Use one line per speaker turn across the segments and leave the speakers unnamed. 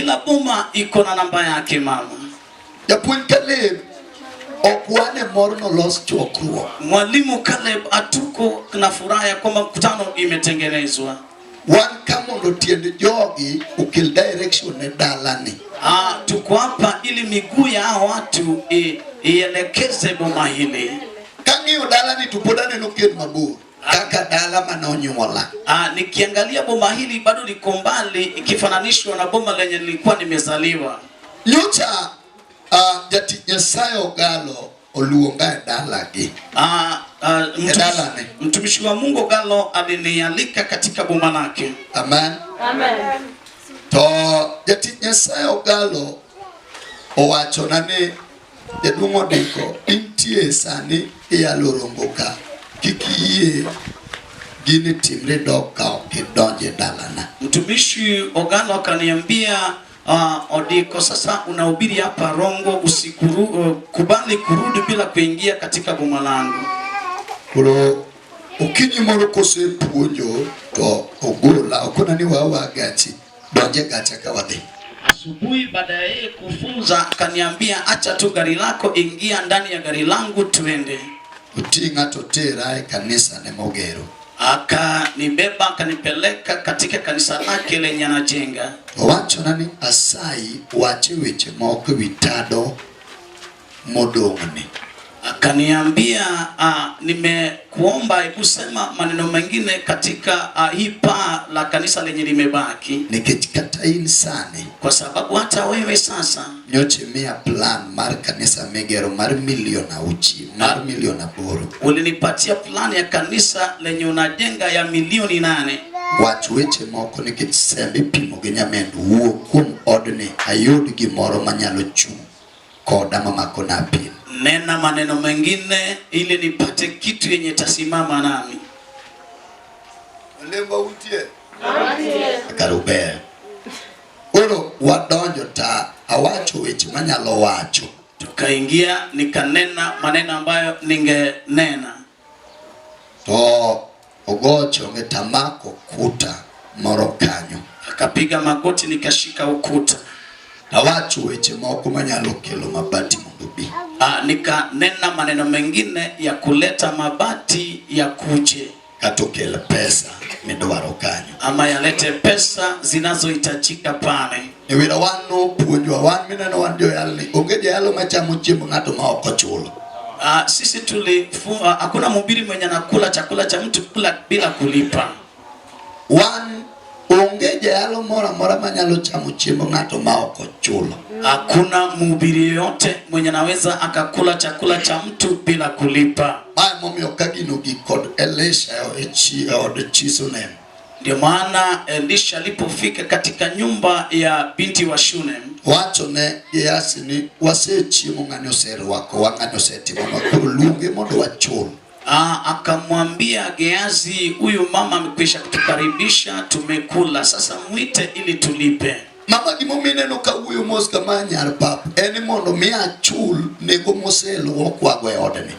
Kila boma iko na namba yake mama.
Japuonj Caleb ok wan e mor nolos chokruok.
Mwalimu Caleb, hatuko na furaha ya kwamba mkutano imetengenezwa.
Wan ka mondo tiend jogi okel direction ne dalani.
Ah, tuko hapa ili miguu ya hao watu ielekeze boma hili.
Kang'iyo dalani to pod aneno kien mabor kaka dala mane onyuola.
Ah, nikiangalia boma hili bado liko mbali ikifananishwa na boma lenye nilikuwa nimezaliwa.
Nyocha jatich Nyasaye Ogalo oluonga e dalagi. E dalane.
Mtumishi wa Mungu Ogalo alinialika katika boma lake.
Amen.
Amen.
To jatich Nyasaye Ogalo owachona ni jaduong' Odiko intie sani iyalo Rongo ka kik iyie gini timre dok ka ok idonjo e dalana.
Mtumishi Ogalo akaniambia Odiko, sasa unahubiri hapa Rongo, usikubali kurudi bila kuingia katika boma langu.
Koro okinyi moro kosepuonjo to ogola okona ni wawa gachi donje gacha ka wadhi.
Asubuhi baada ya yeye kufunza akaniambia, acha tu gari lako, ingia ndani ya gari langu tuende.
Oting'a to tera e kanisa ne mogero.
Akanibeba akanipeleka katika kanisa lake lenye anajenga.
Owachona ni asayi wache weche moko ewi tado modong'ni.
Akaniambia, nimekuomba hebu sema maneno mengine katika hii paa la kanisa lenye limebaki.
Nikech kata in sani,
kwa sababu hata wewe sasa
nyocha imiya plan mar kanisa migero mar milion auchi, mar milion aboro.
Ulinipatia plan ya kanisa lenye unajenga ya milioni 8.
Wach weche moko nikech sembe ipimo gi nyamendo wuo kuom odni ayud gimoro manyalo chung' koda mamako na apil.
Nena maneno mengine ili nipate kitu yenye tasimama nami.
Olemba untie? Kar uber. Koro wadonjo ta awacho weche manyalo wacho.
Tukaingia nikanena maneno ambayo ningenena.
To ogocho nge tamako kuta moro kanyo.
Akapiga magoti nikashika ukuta.
Awacho weche moko manyalo kelo mabati mondo bi.
Nikanena maneno mengine ya kuleta mabati ya kuje.
Kata okel pesa midwaro kanyo.
Ama yalete pesa zinazohitajika pale.
E wira wan nopuonjwa, wan mineno wan joyalo ni onge jayalo machamo chiemb ng'ato ma ok ochulo.
Sisi hakuna mhubiri mwenye anakula chakula cha mtu kula bila kulipa.
Wan onge jayalo moro amora manyalo chamo chiemb ng'ato ma ok ochulo.
Hakuna mhubiri yeyote mwenye anaweza akakula chakula cha mtu bila kulipa.
Mae momiyo ka gino gik kod Elisha e od chi Shunem.
Ndio maana Elisha alipofika katika nyumba ya binti wa Shunem,
wacho ne Gehazi ni wasechiemo, ng'ani oserwakowa, ng'ani osetimo koro luonge mondo wachul.
Akamwambia Gehazi, huyu mama amekwisha kutukaribisha, tumekula, sasa mwite ili tulipe.
Mama, gimomiyo ineno ka wuoyo mos kama nyar pap en ni mondo mi achul nengo moseluokwago e odni.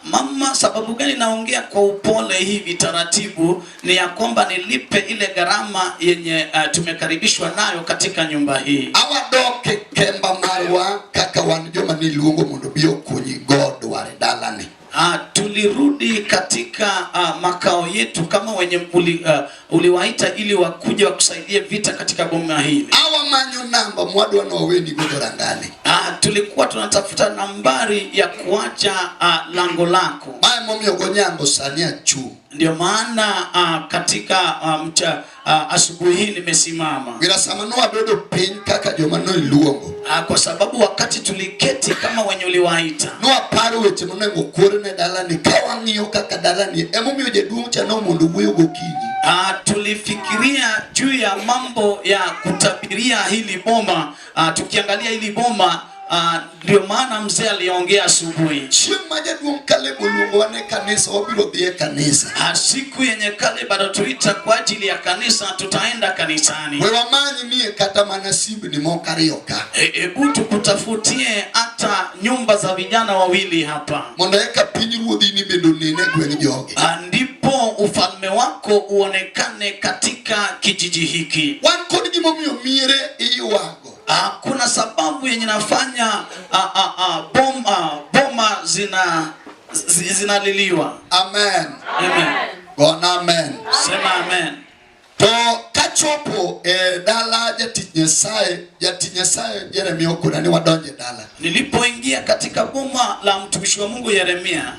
Mama, sababu gani naongea kwa upole hivi taratibu ni ya kwamba nilipe ile gharama yenye tumekaribishwa nayo katika nyumba hii.
Awadok e kemba marwa kaka wan joma niluongo mondo bi okonyi godwar e dalani.
Tulirudi katika makao yetu kama wenye uliwaita ili wakuje wakusaidie vita katika boma hili.
Awamanyo namba mwadwa no weni godo rangani.
Tulikuwa tunatafuta nambari ya kuacha lango lako.
Mae momiyo gonyango sani achung'.
Ndio maana katika asubuhi hii nimesimama.
Gira sama nwabedo piny kaka joma noiluongo.
Kwa sababu wakati tuliketi kama wenye uliwaita.
Nwaparo weche monego kor ne dalani ka wang'iyo kaka dalani emomiyo jaduong' cha nomondo wuoyo gokinyi.
Tulifikiria juu ya mambo ya kutabiria hili boma. Tukiangalia hili boma Ndio maana mzee aliongea asubuhi.
Chieng' ma jaduong' Caleb oluongowa ne kanisa, wabiro dhi e kanisa.
Siku yenye Caleb atatuita kwa ajili ya kanisa, tutaenda kanisani.
We wamany nie kata mana simbni moko ariyo ka.
Hebu tukutafutie hata nyumba za vijana wawili hapa.
Mondo eka piny ruodhi ni bende onen e gweng' jogi.
Ndipo ufalme wako uonekane katika kijiji hiki.
Wan kod gimomiyo miere iywago.
Kuna sababu yenye nafanya boma zinaliliwa.
Amen.
Amen.
Gona amen.
Sema amen.
To kachopo e dala jatich Nyasaye, jatich Nyasaye Jeremia okona ni wadonje dala.
Nilipoingia katika boma la mtumishi wa Mungu Yeremia,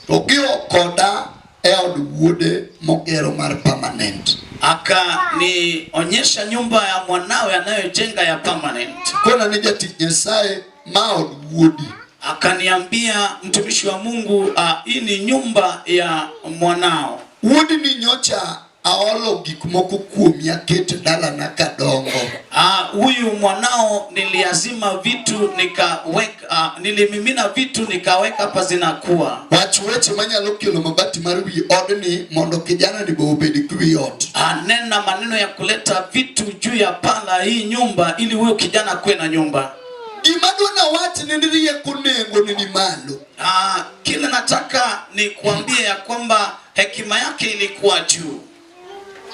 to gio koda e od wuode mogero mar permanent.
Akanionyesha nyumba ya mwanawe anayojenga ya permanent.
Kona ni jatich Nyasaye ma od wuodi.
Akaniambia mtumishi wa Mungu, hii ni nyumba ya mwanao.
Wuodi ni nyocha aolo gik moko kuomi aketo dalana kadongo.
Huyu mwanao niliazima vitu nikaweka, nilimimina vitu nikaweka hapa zinakuwa.
Wach weche manyalo kelo mabati mar wi odni mondo kijana ni be obed gi wi ot.
Nena maneno ya kuleta vitu juu ya paa la hii nyumba ili huyo kijana kuwe na nyumba.
Gima dwa nawach ni rieko nengo ni malo.
Kile nataka ni kuambia ya kwamba hekima yake ilikuwa juu.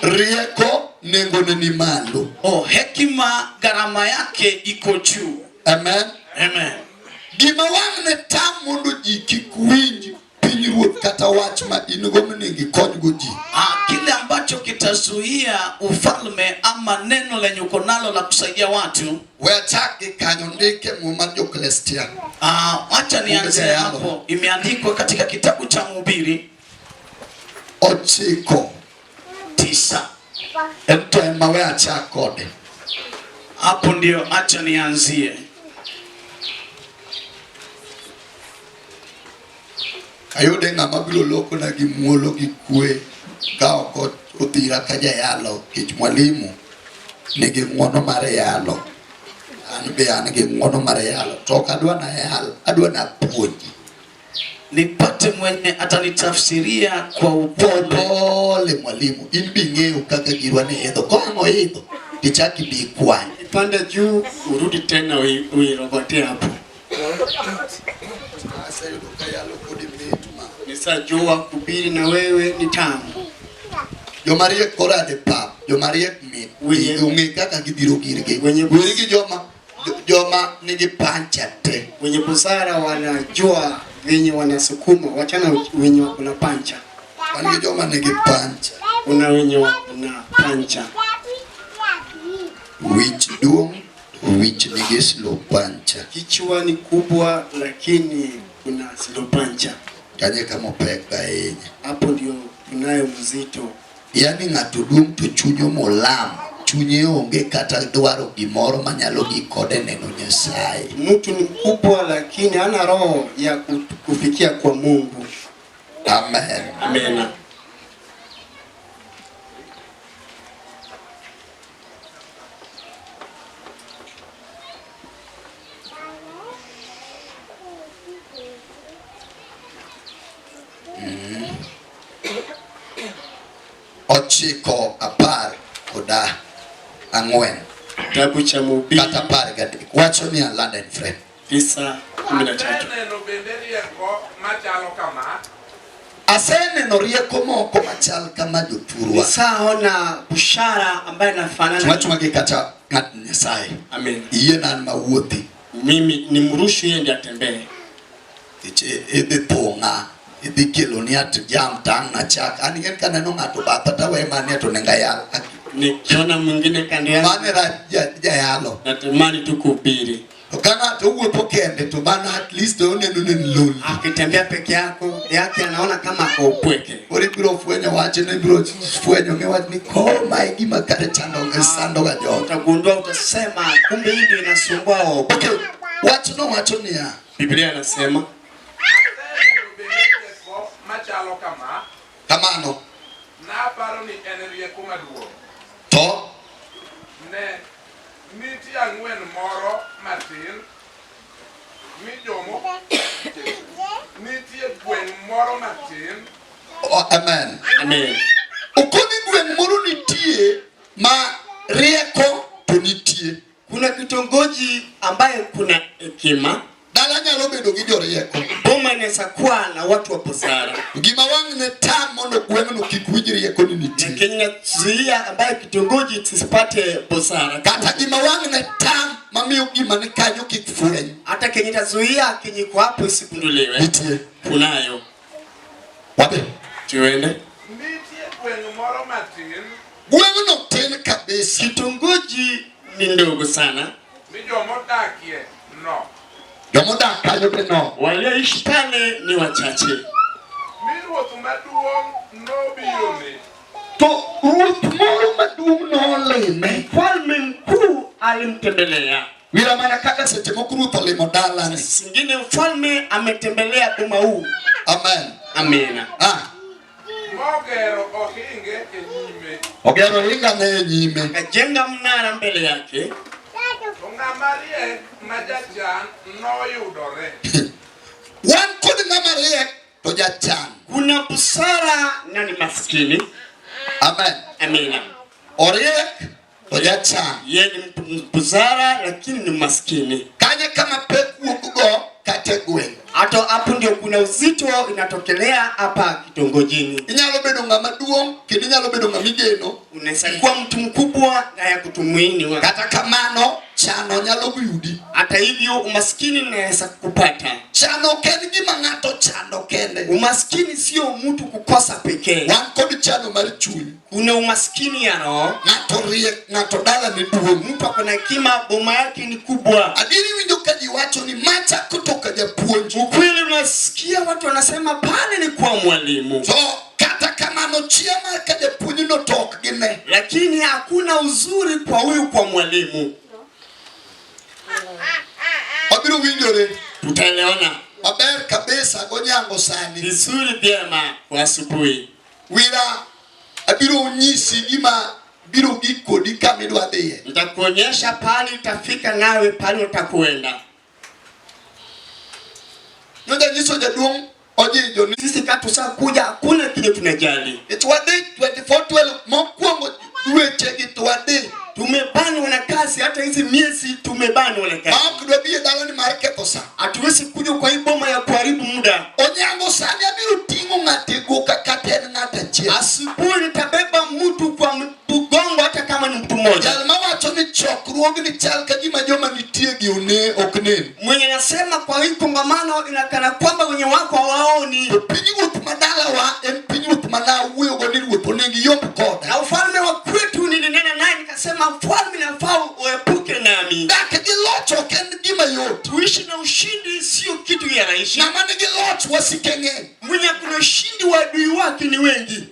Rieko nengo ni malo.
Oh, hekima gharama yake iko juu.
Amen.
Amen.
Gima wang' ne tam mondo ji kik winj piny ruoth kata wach ma in go monego ikonygo ji.
Kile ambacho kitazuia ufalme ama neno lenye uko nalo la kusaidia watu.
We achak gi kanyo ndike Muma Joklestia.
Acha nianze hapo. Imeandikwa katika kitabu cha Mhubiri
9
9.
En to ema we achak kode.
Hapo ndio acha nianzie.
Ayude ng'ama biro lokona gi muolo gi kwe ka ok othira ka jayalo, nikech mwalimu nigi ng'uono mar yalo. An be an gi ng'uono mar yalo, to ok adwa na yal, adwa na puonji.
Nipate mwenye atanitafsiria kwa upole.
Pole mwalimu, in bi ng'eyo kaka girwa ni idho. Koang' oidho, tichak ibi ikwany.
Ipande juu, urudi tena uirogote hapo.
Aseyudo ka yalo kodi mit ma.
Nisajua kuhubiri na wewe ni tamu.
Joma riek koro ade pap, joma riek mit.
Wenye-
Ong'e kaka gibiro girgi.
Wenye-
Weri gi joma nigi pancha te.
Wenye busara wanajua venye wanasukuma, wachana wenye wako na pancha.
Wan gi joma nigi pancha.
Kuna wenye wako na pancha.
Wich duong', wich nigi slow pancha.
Kichwa ni kubwa lakini kuna slow pancha.
Kanye kama opek ahinya.
Hapo ndio kunayo mzito.
Yaani ng'ato duong' to chunye molam, chunye onge kata dwaro gimoro manyalo gik kode neno Nyasaye.
Mtu ni mkubwa lakini hana roho ya kufikia kwa Mungu.
Amen.
Amen.
9 10 koda 4.
Kitabu cha Mhubiri.
Kata 13. Wacho ni a London friend.
9:13.
Aseneno bende rieko machalo kama.
Aseneno rieko moko machal kama jothurwa.
Nisaona bushara ambaye inafanana.
Wacho gi kata ng'at Nyasaye.
Amen.
Yie nan mawuothi.
Mimi ni mrushu yeye ndiye atembee.
Idhi thung'a, idhi kelo ni at jam tang' na chak. An ing'e kaneno ng'ato batha tawe mane to nenga yal.
Nikiona mwingine kando yangu.
Mane ra jayalo.
Natamani tu kuhubiri.
To ka ng'ato wuotho kende to mano at least oneno ni en lonely.
Akitembea peke yake anaona kama ako upweke.
Koro ibiro fwenyo wach ni ibiro fwenyo ni wach ni koma e gima kare chando sando ga jogo.
Utagundua utasema kumbe hii ndio inasumbua wao.
Okay, wach no wacho niya.
Biblia inasema
machalo kama.
Kamano.
Naparo ni en rieko maduong'.
To
ne nitie ang'wen moro matin. ni jomo nitie gweng' moro matin.
Oh, amen.
Amen.
Okoni gweng' moro nitie ma rieko to nitie.
Kuna kitongoji ambaye kuna hekima.
Dala nyalo bedo gi jorieko.
Boma inaweza kuwa na watu wa busara.
Gima wang' ne tam mondo gweng'no kik winj rieko ni nitie.
Lakini nazuia ambaye kitongoji tisipate busara.
Kata gima wang' ne tam mamiyo gima ni kanyo kik fweny.
Hata kenye tazuia kenye iko hapo isigunduliwe.
Nitie.
Kunayo.
Wadhi.
Tuende.
Nitie gweng' moro matin.
Gweng'no tin kabisa.
Kitongoji ni ndogo sana.
Ni jomodakie nok.
Jomodak kanyo be nok.
Walioishi pale ni wachache.
Mi ruoth maduong' nobirone.
To ruoth moro maduong' nolime.
Mfalme mkuu alimtembelea.
Wira mana kaka seche moko ruoth olimo dalani.
Singine mfalme ametembelea boma huu.
Amen.
Amina.
Ah.
Mogero ohinge e nyime.
Ogero ohinga ne e nyime.
Akajenga mnara mbele yake.
To ng'ama riek ma jachan noyudore.
Wan kod ng'ama riek to jachan.
Kuna busara na ni maskini.
Amen.
Amina.
Oriek to jachan.
Yeye ni busara lakini ni maskini.
Kanye kama pek wuok go kata e gweng'.
Hata hapo ndio kuna uzito inatokelea hapa kitongojini.
Inyalo bedo ng'ama duong' kendo inyalo bedo ng'ama igeno.
Unaweza kuwa mtu mkubwa na ya kutumainiwa.
Kata kamano, chano nyalo yudi.
Hata hivyo umaskini unaweza kukupata.
Chano ok en gima ng'ato chando kende.
Umaskini sio mtu kukosa pekee.
Wan kod chano mar chuny.
Kuna umaskini ya roho.
Ng'ato riek, ng'ato dala ne duong'.
Mtu ako na hekima, boma yake ni kubwa.
Adieri winjo ka ji wacho ni macha kutoka japuonj.
Ukweli unasikia watu wanasema pale ni kwa mwalimu.
To kata kamano chia mar ka japuonj no to ok gine.
Lakini hakuna uzuri kwa huyu kwa mwalimu.
Wabiro winjore.
Tutaelewana.
Maber kabisa gonyango sani.
Vizuri vyema kwa asubuhi.
Wira abiro nyisi gima biro gik kodi kama idwa dhiye.
Nitakuonyesha pali utafika nawe pali utakwenda.
Nyocha nyiso jaduong' ojijo ni
sisi katusakuja hakuna kile tunajali.
Nikech wadhi 24/12 mokwongo dweche gi to wadhi.
Tumebanwa na kazi, hata hizi miezi tumebanwa na kazi.
Ma ok dwabi e dalani mar ketho sa.
Hatuwezi kuja kwa hii boma ya kuharibu muda.
Onyango sani abiro ting'o ng'ato e goka kata en ng'ato achiel.
Asubuhi nitabeba mtu kwa mgongo hata kama ni mtu mmoja.
Jal mawacho ni chokruogni chal ka gima joma nitie gi one ok nen.
Mwenye anasema kwa hii kongamano inakana kwamba wenye wako hawaoni.
To pinyruoth ma dalawa en pinyruoth ma nawuoyogo ni ruoth onego iyomb koda.
Na ufalme wa kwetu nilinena naye nikasema mfalme nafaa uepuke nami.
Dak gi loch ok en gima yot.
Kuishi na ushindi sio kitu ya rahisi.
Ng'ama nigi loch wasike ng'eny.
Mwenye kuna ushindi wa adui wake ni wengi.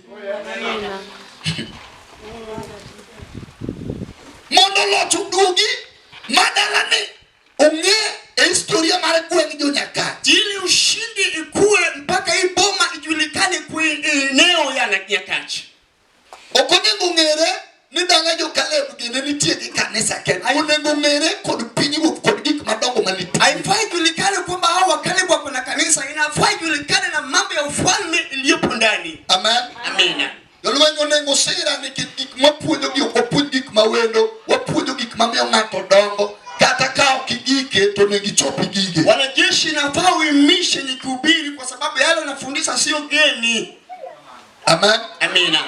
Mondo loch oduogi ma dalani ong'e e historia mar gweng' jo Nyakach.
Ili ushindi ikue mpaka hii boma ijulikane kwa eneo ya Nyakach.
Ok onego ng'ere ni dala jo Caleb gi ne nitie gi kanisa kende. Onego ng'ere kod pinyruoth kod gik madongo manitie.
Haifai ijulikane kwamba hao wa Caleb wako na kanisa, inafaa ijulikane na mambo ya ufalme iliyopo ndani.
Amen.
Amina.
Jolweny onego sira nikech gik mwapuonjo gi ok wapuonj gik mawendo, wapuonjo gik mamiyo ng'ato dongo. Kata ka ok igike to onego ichop igige.
Wanajeshi inafaa uimishe nikihubiri kwa sababu yale unafundisha sio geni.
Amen.
Amina.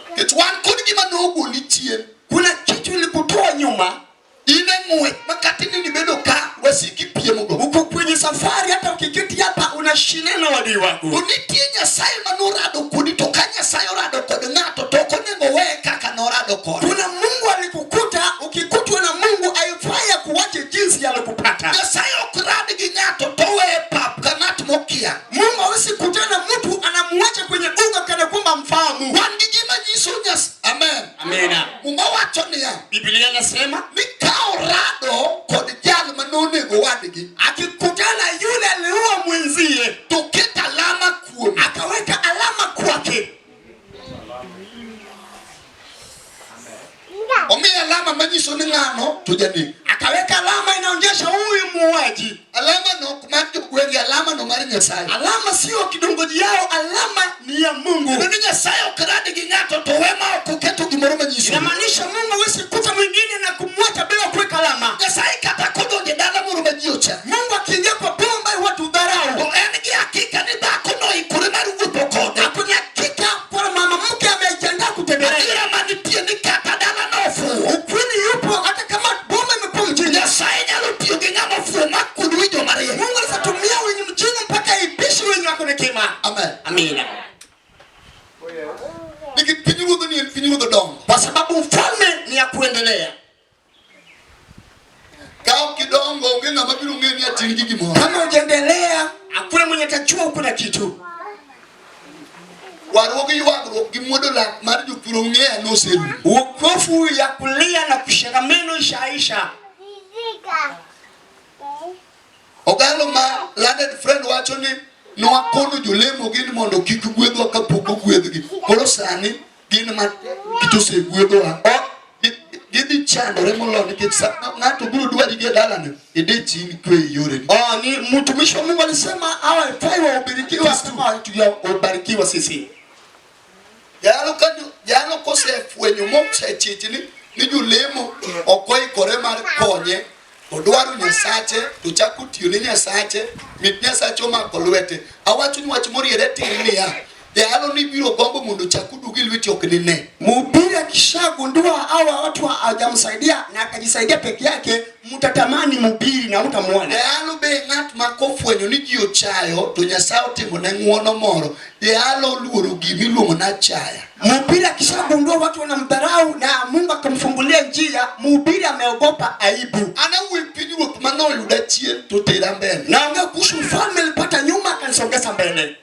Nikech wan kod gima nogoli chien.
Kuna kitu ilikutoa nyuma.
In e ng'wech ma kata in ibedo ka wasiki piemogo.
Uko kwenye safari, hata ukiketi hapa unashindana na adui wako.
To nitie Nyasaye ma norado kodi, to ka Nyasaye orado kod ng'ato to ok onego weye kaka norado kode.
Kuna Mungu alikukuta, ukikutwa na Mungu haifai akuache jinsi alikupata.
Nyasaye ok rad gi ng'ato to oweye pap ka ng'at mokia.
Mungu hawezi kutana na mtu anamuacha kwenye uga kana kwamba mfahamu.
Wan gi gima nyiso Amen.
Amina.
Muma wacho niya,
Biblia inasema
ni ka orado kod jal ma nonego wadgi,
akikutana yule aliua mwenzie,
to ket alama kuome,
akaweka alama kwake.
Omiye alama manyiso ni ng'ano to janek.
Akaweka alama inaonyesha huyu muuaji.
Alama no ok mar jogwenge, alama no mar Nyasaye.
Alama sio kidongoji yao, alama ni ya Mungu.
Kendo ni Nyasaye ok rad gi ng'ato to we ma ok oketo gimoro manyiso.
Inamaanisha Mungu hawezi kuta mwingine na kumwacha bila kuweka alama.
Nyasaye kata kodonjo e dala moro ma ji ocha.
Mungu akiingia kwa boma ambayo watu
To
dharau,
en gi hakika ni dhako no oikore mar wuotho kode.
hakuna hakika kwa mama mke amejiandaa kutembelea.
Adiera manitie ni kata dala no ofuwo.
Ukweli yupo, hata kama boma imekuwa mjinga,
Nyasaye nyalo tiyo gi ng'ama ofuwo ma kud wi joma riek.
Mungu anaweza tumia wenye mjinga mpaka aibishi wenye wako na hekima.
Amen.
Amina.
Nikech pinyruodh ni en pinyruodh dongo.
Kwa sababu ufalme ni ya kuendelea.
Ka ok idongo onge ng'ama biro ng'eyo ni ati in gi gimoro.
Kama hujaendelea, hakuna mwenye atajua uko na kitu.
Warruok gi ywagruok gi muodo lak mar jopur ong'eya noserumo.
Uokofu ya kulia na kushega meno ishaisha.
Ogalo ma landed friend wacho ni nwakono jolemo gi ni mondo kik gwedhwa kapok ogwedhgi. Koro sani gin ma osegwedhowa. Gidhi chandore moloyo nikech ng'ato biro dwari gi e dalane idich in kwe e yoreni.
Oh, ni mtumishi wa Mungu alisema hawa haifai wahubirikiwa kama hatujabarikiwa sisi.
Jalo ka jalo kosefwenyo mosechich ni jolemo ok oikore mar konye odwaro Nyasache to chako tiyo ne Nyasache mit Nyasache omako lwete. Awacho ni wach moriere tir niya jalo ni biro gombo mondo ochak oduog e lweti ok nine.
Mhubiri akishagundua hawa watu hawajamsaidia na akajisaidia peke yake, mtatamani mhubiri na hutamwona.
Jalo be ng'at ma kofwenyo ni ji ochayo to Nyasaye otimo ne ng'uono moro. Jalo oluoro gima iluongo ni achaya.
Mhubiri akishagundua watu wanamdharau na Mungu akamfungulia njia, mhubiri ameogopa aibu.
An awuoyo pinyruoth manoyuda chien to tera mbele.
Naongea kuhusu mfalme alipata nyuma akanisongeza mbele.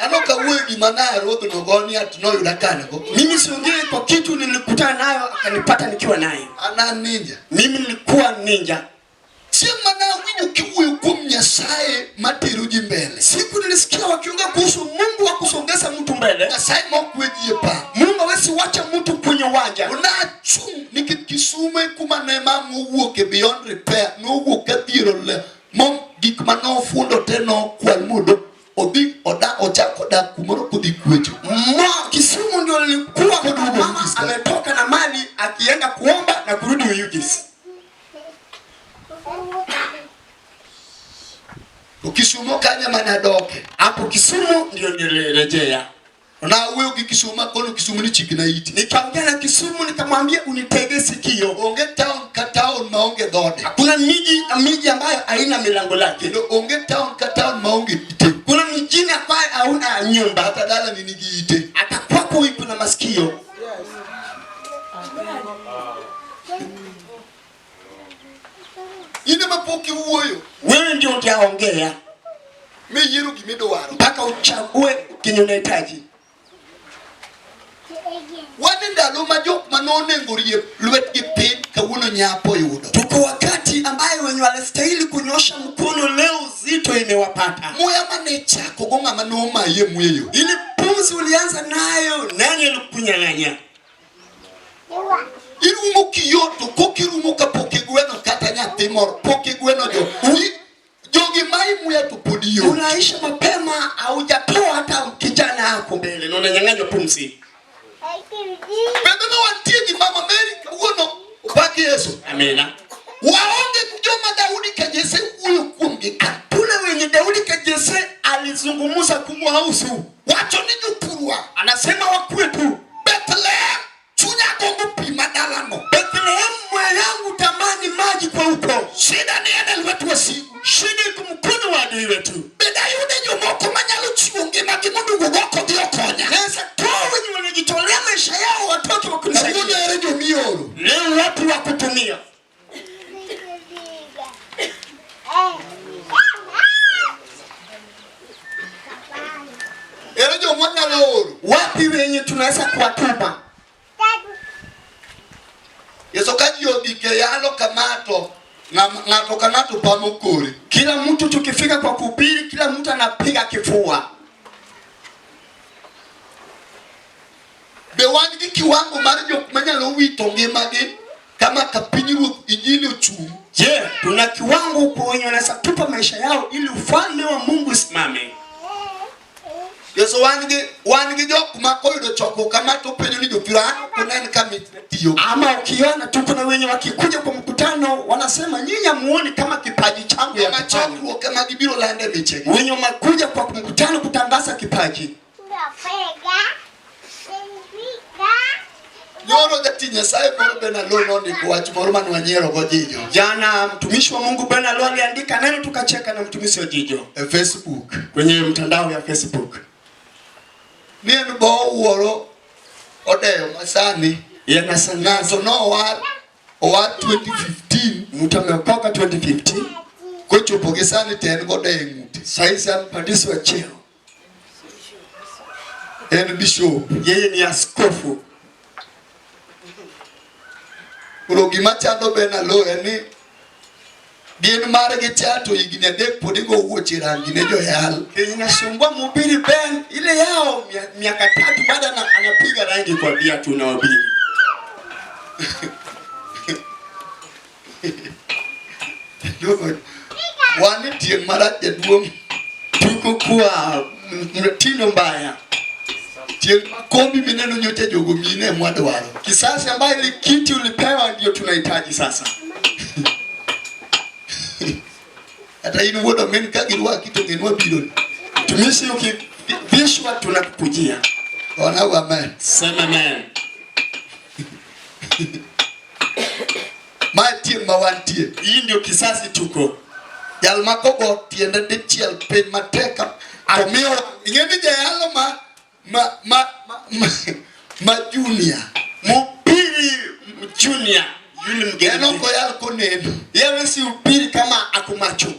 An ok awuoyo gima na ruodhno go ni ati noyuda kanago.
Mimi siongei kwa kitu nilikutana nayo akanipata nikiwa naye.
An an ninja.
Mimi nilikuwa ninja.
Chieng' mane awinjo kiwuoyo kuom Nyasaye matero ji mbele.
Siku nilisikia wakiongea kuhusu Mungu wa kusongeza mtu mbele.
Nyasaye ma ok we ji e pap.
Mungu hawezi wacha mtu kwenye uwanja.
Nachung' nikech Kisumu e kuma ne mama owuok e beyond repair. Nowuok ka dhier ole mo gik manofundo te nokwal modo odhi oda ochako dak kumoro kodhi kwecho.
Ma Kisumu ndio nilikuwa
Koduogo
mama
Oyugis ka.
ametoka na mali akienda kuomba na kurudi Oyugis.
To Kisumo kanyo ema nadoke.
Hapo Kisumu ndio nilirejea.
Nawuoyo gi Kisumu akono Kisumu ni chikna iti.
Nikaongea na Kisumu nikamwambia unitege sikio.
Onge town ka town maonge dhode.
Hakuna miji ambayo haina milango lake.
Kendo onge town ka town maonge ite.
Kuna mijini ambayo hauna nyumba.
Hata dala ni nigi ite.
Hata kwako iko na masikio.
In ema pok iwuoyo
Wewe ndio utaongea
miyiero gimidwaro.
mpaka uchague kenye unahitaji.
Wan e ndalo ma jok manonego rie lwetgi piny kawuono nyapo oyudo.
Tuko wakati ambaye wenye walistahili kunyosha mkono leo zito imewapata.
Muya mane ichako go ng'ama nomayi e muya yo.
Ile pumzi ulianza nayo, nani alikunyang'anya?
Irumo kiyoto kok irumo kapok igweno kata nyathi moro pok igweno jo. Jogi mayi muya to pod yot.
Unaisha mapema, haujatoa hata kijana yako mbele na unanyang'anywa pumzi.
Bende ma wantie gi Mama Mary kawuono opak Yesu.
Amina.
Waonge gi joma Daudi ka Jesse wuoyo kuomgi ka.
Tuna wenye Daudi ka Jesse alizungumza kumwahusu.
Wacho ni jopurwa
Anasema wakwetu
Bethlehem chunya gombo pi madalano.
Bethlehem, moyo yangu tamani maji kwa huko.
Shida ni en e lwet wasigu.
Shida iko mkono wa adui wetu.
Bende ayude jomoko manyalo chiwo ngimagi mondo owuog oko odhi okonya.
Naweza toa wenye wanajitolea maisha yao watoke
Kawuono
wakunisaidia.
ere jomioro.
Leo watu wa kutumia.
Ere joma nyalo oro.
Wapi wenye tunaweza kuwatuma?
Yeso ka ji ogik e yalo kama to ng'ato ka ng'ato pamo kore.
Kila mtu tukifika kwa kuhubiri, kila mtu anapiga kifua.
Be wan gi kiwango mar jok manyalo wito ngimagi
yao ili ufalme wa Mungu usimame.
Yeso wan gi jok ma koyudo chokruok kama to penjo ni jopiro an ok unen ka mit tiyo.
Ama ukiona tu kuna wenye wakikuja kwa mkutano wanasema nyinyi hamuoni kama kipaji changu ya
Joma
kufanya.
chokruok ema gibiro lande michegi.
Wenye wamekuja kwa mkutano kutangaza kipaji.
Nyoro jatich Nyasaye moro be nalo nondiko wach moro mane wanyiero go jijo
Jana mtumishi wa Mungu Ben Alo aliandika neno tukacheka na mtumishi wa Jijo
e Facebook.
kwenye mtandao ya Facebook.
Ni en bo owuoro odeyo masani.
Yanashangaza
Ng'ato nowar owar 2015
mtu ameokoka 2015
kochopo gi sani to en godeyo e ng'ute.
saizi amepandishwa cheo,
En bishop.
yeye ni askofu.
Koro gima chando Ben Alo en ni gin margi cha to higni 3 pod igo wuoche rangi ne joyal.
Inasumbua mhubiri Ben, ile yao miaka 3 bado anapiga rangi kwa viatu na wahubiri.
Wan e tieng' marach jaduong'.
Tuko kuwa mtindo mbaya.
Tieng' ma kombi mineno nyocha jogo mine mwadwaro.
Kisasi ambayo ile kiti ulipewa ndio tunahitaji sasa.
Kata in wuod omin ka girwaki to ng'e ni wabiro.
Mtumishi ukivishwa tunakukujia.
Ona amen.
Sema amen.
Ma tieng' ma wantie.
Hii ndio kisasi tuko.
Jal ma kogo tiende dichiel piny matek to miyo ing'e ni jayalo ma junior.
Mhubiri junior yule mgeni.
En ok oyal koneno.
Yeye si hubiri kama ako macho.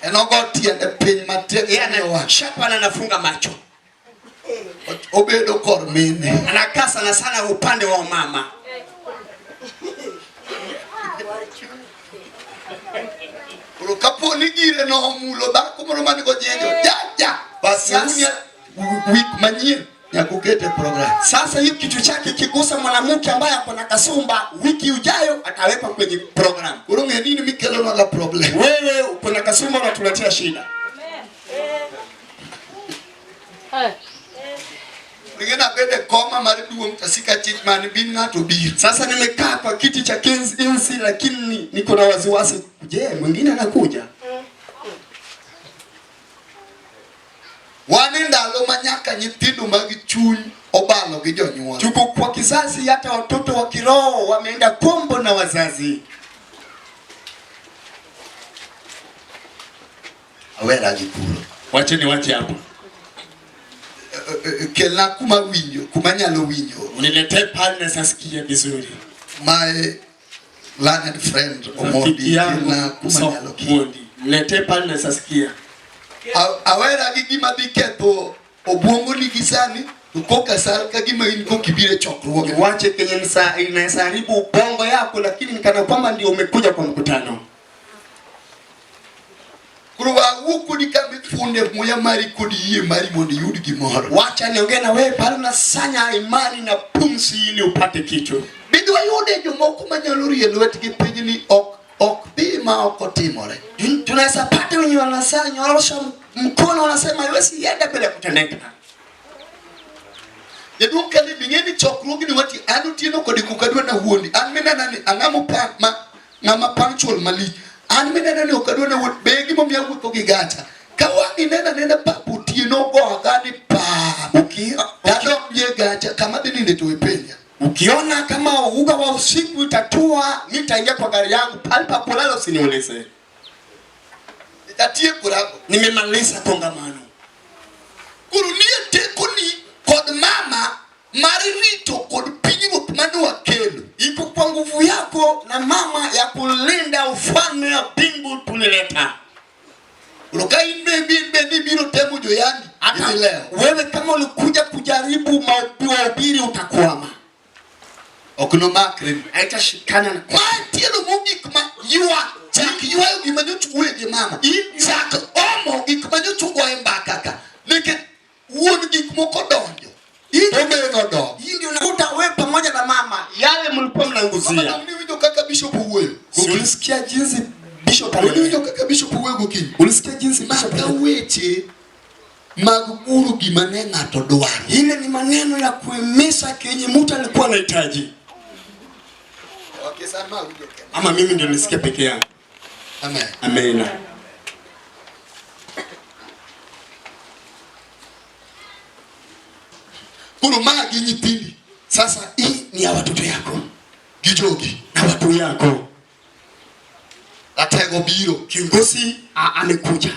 En ogo tiende piny matek
Yeye
miyo wang'.
anachapa na anafunga macho.
Obedo kor mine.
Anakaa sana sana upande wa mama.
Koro kapo ni gire no omulo dhako moro man go jijo, ja, ja. Bas,
Sasa.
wik manyien nyaka ukete program.
Sasa hiyo kitu chake kigusa mwanamke ambaye ako na kasumba, wiki ujayo atawekwa kwenye program.
Koro ng'e ni in mikelonwaga problem.
Wewe uko na kasumba unatuletea shida.
Ing'e nabede koma mar duong' tasika chich man bin ng'ato biro.
Sasa nimekaa kwa kiti cha enzi lakini niko na wasiwasi. Je, mwingine anakuja?
Wan e ndalo ma nyaka nyithindo mag chuny obalo gi jonyuol.
Tuko kwa kizazi hata watoto wa kiroho wameenda kombo na wazazi.
Awera gi kuro.
Wache ni wache hapo.
Kelna kuma winjo, kuma nyalo winjo.
Uniletee pale na sasikie vizuri.
My learned friend Omondi,
Rafiki yangu
kelna kuma
so,
nyalo ki.
Omondi. Niletee pale na sasikia.
Awera gi gima dhi ketho obwongo ni gi sani, to koka sal ka gima in koka ibiro e chokruoge.
Wache kenye inaweza haribu ubongo yako, lakini ni kana kwamba ndio umekuja kwa mkutano.
Koro wawuo kodi kama ifunde muya mari kod yie mari mondo iyud gimoro.
Wacha niongee na wewe pale unasanya imani na pumzi ili upate kitu.
Bidhi wayude jomoko manyalo rie lwetgi piny ni ok dhi ma ok otimore.
Tunaweza pata wenye wananyorosha mkono wanasema haiwezi enda bila kutendeka.
Jaduong' Kaleb, ing'e ni chokruogni wati an otieno kod iko kadwa na wuondi. An minena ni ang'ama ng'ama punctual malich. An minena ni ok adwa na wuondi. Be gimomiyo awuotho gi gacha. Ka wang' ineno anena pap otieno go agani pa. Tadok gi e gacha kama dhi ninde to ipenja.
Ukiona kama uga wa usiku utatua, nitaingia kwa gari yangu pale pa kulala usiniulize.
Nitatieko rago.
Nimemaliza kongamano.
Koro nie tekoni kod mama mar rito kod pinyruoth mane wakelo.
Iko kwa nguvu yako na mama ya kulinda ufalme wa mbingu tulileta.
Koro ka in be in be ni biro temo joyandi,
Hata
idhi lewo.
wewe kama ulikuja kujaribu mahubiri utakwama.
Ok nomakre.
Haitashikana na
Ma tielo mogik ma ywa, chak ywayo gima nyocha wuoye gi mama. Chak omo gik ma nyocha ugoye mbaka ka. Nikech wuon gik moko donjo. Obedo donjo.
Hii ndio unakuta wewe pamoja na mama yale mlikuwa mnaanguzia.
Mama, ni winjo kaka bishop owuoyo.
Si ulisikia jinsi Bishop
Oniwinjo kaka bishop wuoyo gokinyi.
Ulisikia jinsi bishop
Maka weche mag guro gima ne ng'ato dwaro.
Ile ni maneno ya kuhimiza kenye mtu alikuwa anahitaji.
Okay, sama awinjo kende.
Ama mimi ndio nilisikia peke yangu.
Amen.
Amina.
Koro ma gi nyithindi
Sasa hii ni ya watoto yako
gi jogi.
na watu yako.
Ratego biro.
Kiongozi amekuja.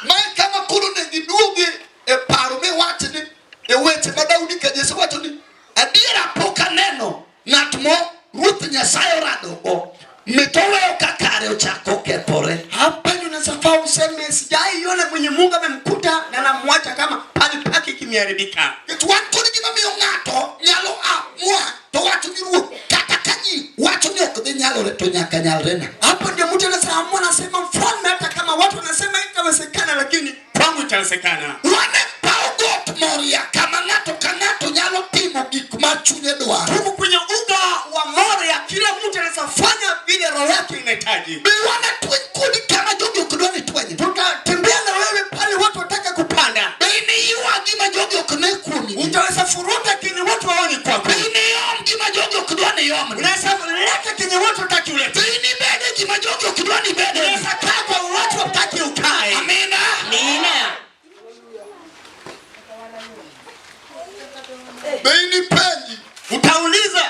Ma kama koro ne giduoge e paro miwach ni e weche ma Daudi ka Jesse wacho ni adiera pok aneno ng'at mo Ruoth Nyasaye oradogo mit oweyo ka kare ochako kethore.
Hapa ndio unafaa useme sijaiona mwenye Mungu amemkuta na anamwacha kama pali pake kimeharibika.
Nikech wan kod gima miyo ng'ato nyalo amua to wacho ni ruoth kata ka ji wacho ni ok dhi nyalore to nyaka nyalre na.
Hapo ndio mtu anaweza amua, anasema mfalme, hata kama watu wanasema itawezekana, lakini kwangu itawezekana.
Wan e paw got Moria kama ng'ato ka ng'ato nyalo timo gik ma chunye dwaro.
Tuko kwenye uga wa Moria, kila mtu anaweza fanya vile roho yake inahitaji.
Be wan e tweny kodi kama jogi ok dwa ni tweny.
Tutatembea na wewe pale watu wataka kupanda,
Be iniywa gima jogi ok ne kuomi.
utaweza furuta kenye watu waoni kwako,
Be iniyom gima jogi ok dwa ni iomni.
unaweza leta kenye watu wataki ulete,
Be inibede gima jogi ok dwa ni ibede.
unaweza kaa kwa watu wataki ukae.
Amina.
Amina.
Be inipenji.
Utauliza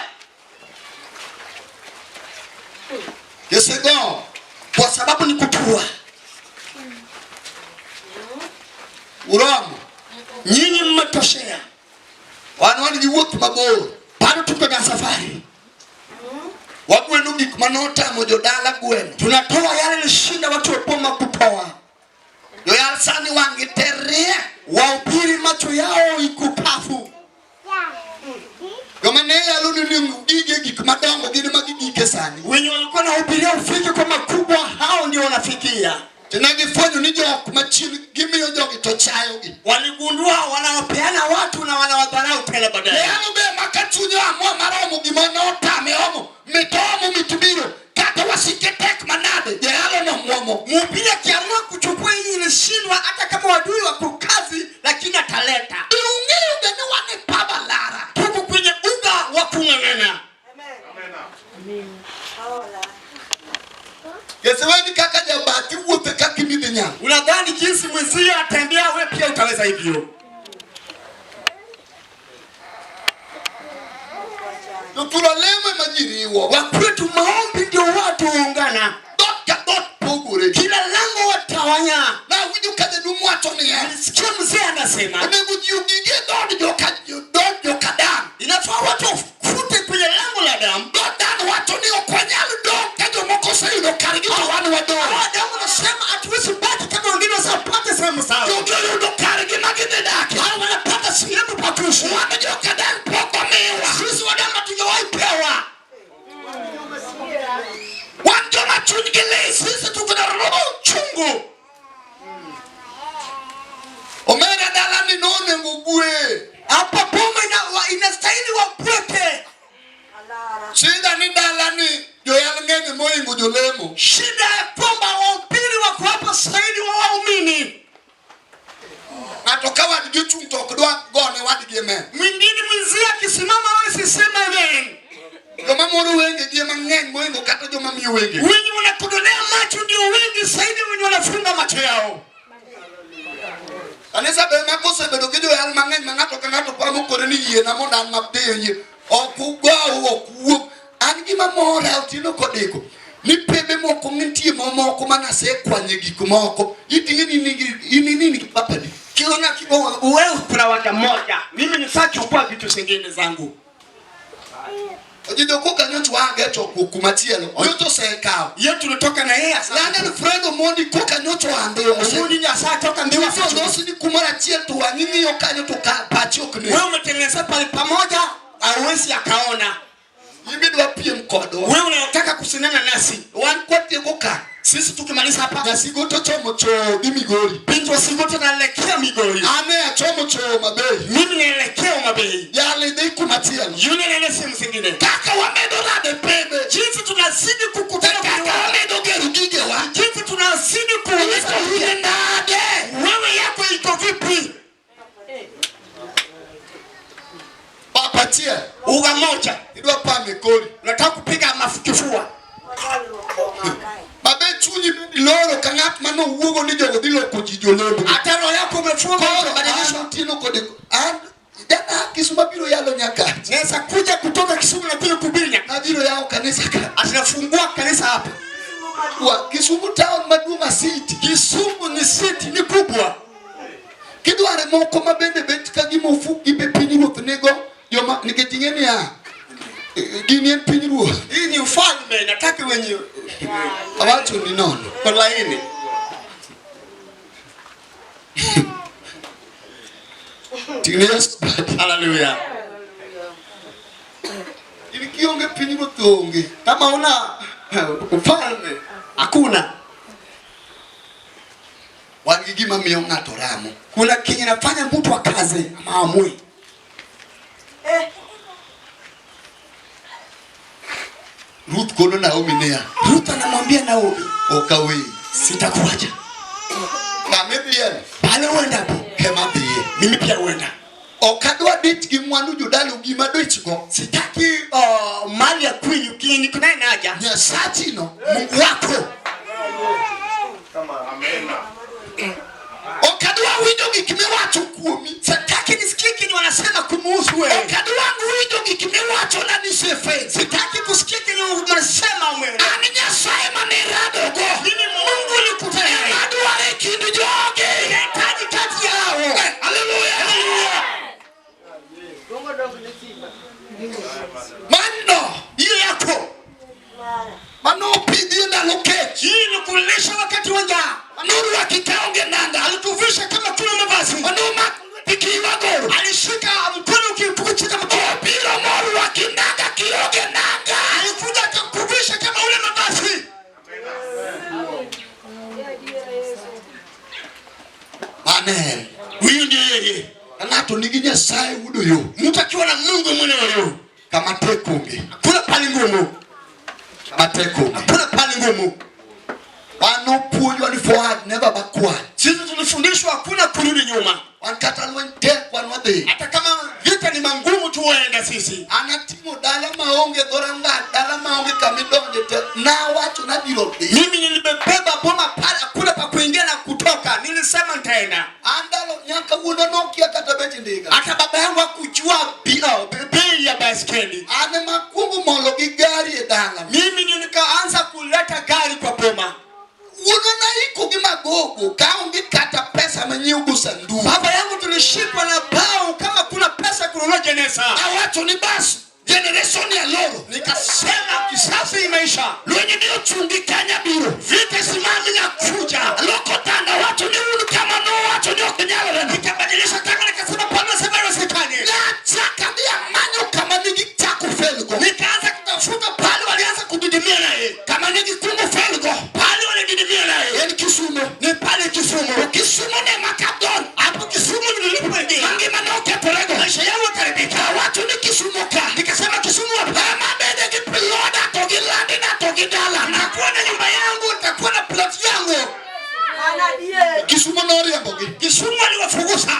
Yesego.
kwa sababu ni kutua.
Uromo.
Nyinyi mmetoshea,
Wan wan gi wuoth mabor.
bado tuko na safari.
Wagweno gik manotamo jodala gweno.
Tunatoa yale ilishinda watu wa boma kutoa.
Joyal sani wang'gi te riek.
Wahubiri macho yao iko kavu.
Joma ne yalo ni gige gik madongo gin ema gigike sani.
Wenye walikuwa nahubiria ufike kwa makubwa, hao ndio wanafikia.
To ne gifwenyo ni jok machien gimiyo jogi to chayogi.
Waligundua wanawapeana watu na wanawadharau tena baadaye.
Yalo be ma ka chunye oamua mar omo gima notame omo mit omo mit biro kata wasike tek manade jayalo no muomo.
Mhubiri akiamua kuchukua hii ilishindwa, hata kama wadui wako kazi, lakini ataleta.
Be ung'eyo ga ni wan e pab alara.
Tuko kwenye uga wa kung'ang'ana.
Keseweni kaka jabathi wuothe kaka imidhi nyang'.
Unadhani jinsi mwenzio atembea, wewe pia utaweza hivyo?
Jothurwa lemo ema ji riwo.
Wakwetu maombi ndio watu huungana,
Dhoot ka dhoot pogore.
kila lango watawanya.
Nawinjo ka jaduong' wacho niya.
Nilisikia mzee anasema
Onego ji ogige dhood joka dhood joka Dan.
inafaa watu wafute kwenye lango la damu.
Dhood Dan wacho ni ok wanyal dong' ka jomoko oseyudo kargi to wan wadong'.
Hawa damu nasema hatuwezi baki kama wengine wasapate sehemu sawa.
Jogi oyudo kargi ma gidhi dake.
Hao wanapata sehemu pa kuishi.
Wan joka Dan pok omiwa.
Sisi wadamu hatujawahi pewa.
Wan joma chunygi lit.
Sisi tuko na roho chungu.
Omera dalani nonego gwe.
Hapa boma inastahili wapweke.
Shida ni dalani joyal ng'eny mohingo jolemo.
Shida ya kwamba wahubiri wako hapa zaidi wa waumini.
Ng'ato ka wadgi ochung' to ok dwa gone wadgi amen.
Mwingine mwenzie akisimama wewe sisema amen.
Joma moro wengegi ema ng'eny mohingo kata joma miyo wengegi.
Wenye wanakodolea macho ndio wengi zaidi wenye wanafunga macho yao.
Kanisa be ema kosebedo gi joyal mang'eny ma ng'ato ka ng'ato paro mokore ni yiena mondo an mapiyo yie. Ok ugow, ok uwuog. An gima mora otieno kodiko ni pembe moko nitie mamoko manasekwanye gik moko. Iting'e ni in in gi papani.
Kiona wewe kuna wata moja. Mimi nisachukua vitu zingine zangu.
Ojido koka nyocha wage chokruok kumachielo. Nyocha osekawo.
Ye tulitoka na yeye sasa.
Lande Alfredo Mondi koka nyocha oa Ndhiwa.
Omondi ni asatoka Ndhiwa.
Nyocha olosi ni kumoro achiel to wang'i ng'iyo kanyo to pachi ok ne.
Wewe umetengeneza pale pamoja, hawezi akaona.
In be dwa piem kodwa.
Wewe unataka kusinana nasi.
Wan kwatieko ka.
Sisi tukimaliza hapa.
Nyasigo to chomo choo dhi Migori.
Binti wa Sigo tunaelekea Migori.
Ane achomo choo Mabei.
Mimi naelekea Mabei.
Jali dhi kumachielo.
Yule anaenda sehemu zingine.
Kaka wamedo rade pembe.
Jinsi tunazidi kukutana
Kaka
kwa
Achiel.
Uga moja.
Idwa pame kori.
Unataka kupiga kifua.
Mabe chunyi loro ka ng'at mane owuogo ni jogo dhi loko ji jolendo.
Hata roho yako umefunga
Koro
utabadilishwa.
an Otieno kod an jana Kisumu abiro yalo Nyakach.
Naweza kuja kutoka Kisumu na kuja kuhubiri Nyakach.
Nabiro yawo kanisa ka.
Atinafungua kanisa hapa.
Wa Kisumu town maduong' a city.
Kisumu ni city, ni kubwa.
Kidware moko ma bende bet ka gima ofuk gi be pinyruoth nigo joma nikech ing'e niya gini en pinyruoth.
Hii ni ufalme, nataka wenye
Awacho ni nono.
kwa laini.
Ting'ne Yesu badi.
Haleluya.
In kionge pinyruoth onge.
Kama una ufalme hakuna.
Wan gi gima miyo ng'ato ramo.
Kuna kenye nafanya mtu akaze ama aamue.
Ruth kono Naomi niya,
Ruth anamwambia Naomi,
ok aweyi.
sitakuacha.
Kama idhiye
Pale uendapo,
ema adhiye.
mimi pia huenda.
Ok adwa dich gi mwandu jodalu gima dichgo.
Sitaki mali ya kwinyu kinyi niko naye naja.
Nyasachino
Mungu wako.
Ok adwa winjo gik miwacho kuomi.
Sitaki nisikie kenye wanasema kumuhusu wewe.
Ok adwa winjo gik miwacho na ni sefe.
Sitaki kusikia kenye wanasema wewe.
An Nyasaye mane iradogo.
Mimi Mungu nilikutana naye.
Adwaro e kind jogi.
Ninahitaji kati yao.
Haleluya.
Haleluya.
Mano
Hiyo yako.
mano opidhi e ndalo kech.
Hii ni kulisha wakati wa njaa.
Manorwaki kaonge nanga.
Alituvisha kama tuna mavazi.
Manomako lweti kiywa goro.
Alishika mkono ukikushika mkono.
Obiro morwaki nanga kionge nanga.
Alikuja akakuvisha kama ule mavazi.
Amen.
Huyu ndiye yeye.
Ng'ato nigi Nyasaye wudo yo.
Mtu akiwa na Mungu mwenyewe
Kama tek onge.
hakuna pali ngumu,
Kama tek onge.
hakuna pali ngumu.
Wan nopuonjwa ni forward never backward.
Sisi tulifundishwa hakuna kurudi nyuma,
Wan kata lweny tek wan wadhi.
hata kama vita ni mangumu tuenda sisi.
An ating'o dala maonge dhoranga, dala maonge kamidonje te nawacho nabiro dhi.
Mimi nilibeba boma pale, hakuna pa kuingia na kutoka. Nilisema nitaenda.
An ndalo nyaka wuonwa nokia kata bech ndiga.
Hata baba yangu hakujua bei ya baiskeli.
An ema akwongo molo gi gari e dala.
Mimi nikaanza kuleta gari kwa boma.
Wuonwa naiko gi magogo kaonge kata pesa manyiewogo sanduk.
Baba yangu tulishikwa na bao kama kuna pesa kununua jeneza.
Awacho ni bas generation ni aloro.
Nikasema kisasi imeisha,
Lweny ni ochungi kanya biro.
vita simami na kuja.
Loko tanda wacho ni un kama nowacho ni ok nyalre.
Nikabadilisha tanga, nikasema Bwana sema haiwezekani.
Nachaka dhi amanyo kama nigi chako felgo.
Nikaanza kutafuta pale walianza kudidimia naye,
Kama nigi kungo felgo.
pale walididimia naye
En Kisumo.
ni pale Kisumu.
Kisumo ne makadon.
Hapo Kisumu nilipoingia,
Mangima nokethorego.
maisha yangu yakaribika.
Awacho ni Kisumo ka.
Nikasema Kisumu hapa
Ema bede gi ploda to gi landina to gi dalana.
nitakuwa na nyumba yangu, nitakuwa na plot yangu.
Kisumo noriembogi.
Kisumu aliwafukuza,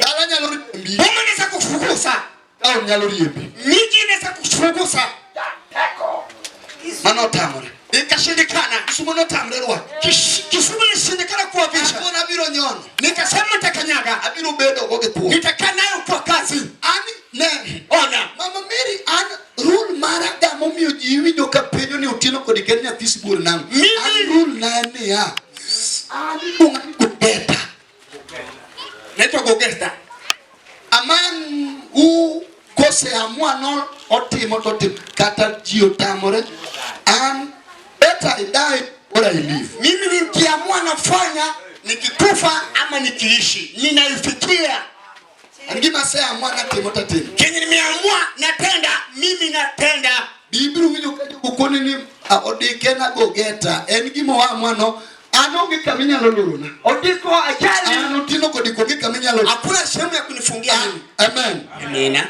Dala nyalo riembi.
boma inaweza kufukuza,
Town nyalo riembi.
miji inaweza kufukuza.
Mano otamore.
Ikashindikana.
Kisumo notamre rwako.
Kisumu ilishindikana kuwavisha.
Akon abiro nyono.
Nikasema nitakanyaga,
Abiro bedo go gi thuon.
nitakaa nayo kwa kazi.
An ne.
Ona,
Mama Mary an rule mara ga momiyo ji winjo ka penjo ni Otieno kod Ker nyathi sibuor nang'o.
Mimi-
An rule na en niya. An iluonga ni Gogeta.
naitwa Gogeta.
A man who koseamua no otimo to otimo kata ji otamore. An better I die or I live.
Mimi nikiamua nafanya, nikikufa ama nikiishi, ninaifikia
An gima aseamua natimo tatimo.
kenye nimeamua natenda, mimi natenda.
Bibiro winjo ka jogo koni ni odike na Gogeta en gima oamua no an onge kama inyalo lorona.
Odiko ajali,
An Otieno kod onge kama inyalo
hakuna sehemu ya kunifungia mimi.
Amen.
Amina.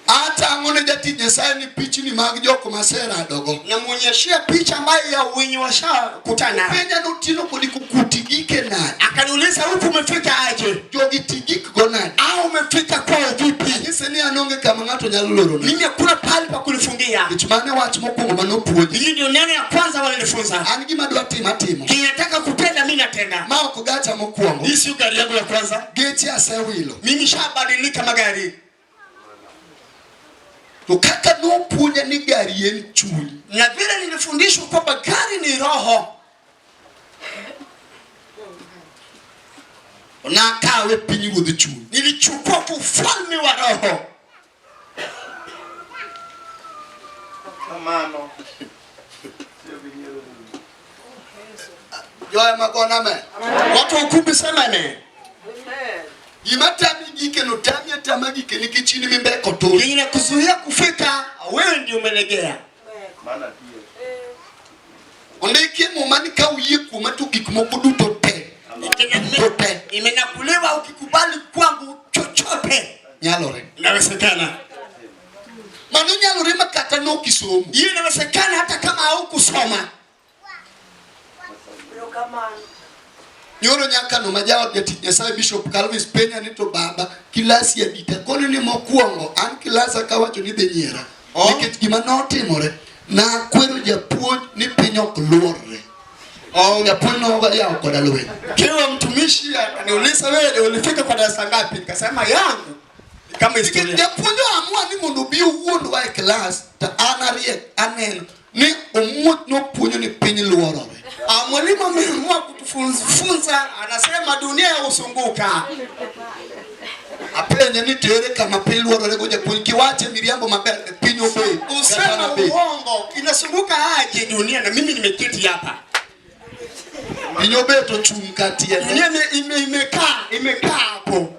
Atang'o ne ne jatich Nyasaye ni pichni mag jok maseradogo.
Namuonyeshea picha ambayo ya wenye washakutana.
Penja notieno kodi kukuti gike nade.
Akaniuliza, huku umefika aje?
Jogi tigik go nade.
Au umefika kwao vipi?
Anyise ni an onge kama ng'ato nyalo lorona.
Mimi hakuna pahali pa kunifungia.
Nikech mano e wach mokwongo manopuonji.
Hii ndio neno ya kwanza walinifunza.
An gima adwa timo atimo.
Kinataka kutenda, mimi natenda.
Ma ok gacha mokwongo.
Hii sio gari yangu ya kwanza.
Geche asewilo.
Mimi shabadilika magari.
To kaka nopuonja ni gari en chuny.
Na vile nilifundishwa kwamba gari ni roho,
Nakawe pinyruodh chuny.
Nilichukua ufalme wa roho.
Kamano.
Joya magona me.
Watu wa ukumbi sema amen.
Gima tami gike no tami atama gike nikech in mimbeko tur.
Yenye inakuzuia kufika, wewe ndio umelegea.
Mana adier.
Ondikie muma ni ka uyie kuoma to gik moko duto te. To te.
Imenakuliwa, ukikubali kwangu chochote
Nyalore.
inawezekana.
Mano nyalore ma kata nok isomo.
Hiyo inawezekana hata kama haukusoma.
Nyoro nyakano ma jaod jatich Nyasaye Bishop Calvis penja ni to baba kilasi adi to akone ni mokwongo an kilasa kawacho ni dhi nyiera.
Oh.
Nikech gima notimore nakwero japuonj ni piny ok luorre.
Oh.
Japuonj noyawo koda lweny.
Kiwa mtumishi akaniuliza, wewe ulifika kwa darasa ngapi? Nikasema yangu ni kama
Nikech
historia.
japuonj oamua ni mondo obi owuondwa e klas to an ariek aneno ni omuoch nopuonjo ni piny luorore.
Ah, mwalimu ameamua kutufunza, anasema dunia ya usunguka.
Apenje ni to ere kama piny luorore go japuonj kiwache miriambo maber e piny obet. Kata
Usema
nabet.
uongo, inasunguka aje dunia na mimi nimeketi hapa?
Piny obet ochung' ka tiende.
Dunia imekaa hapo.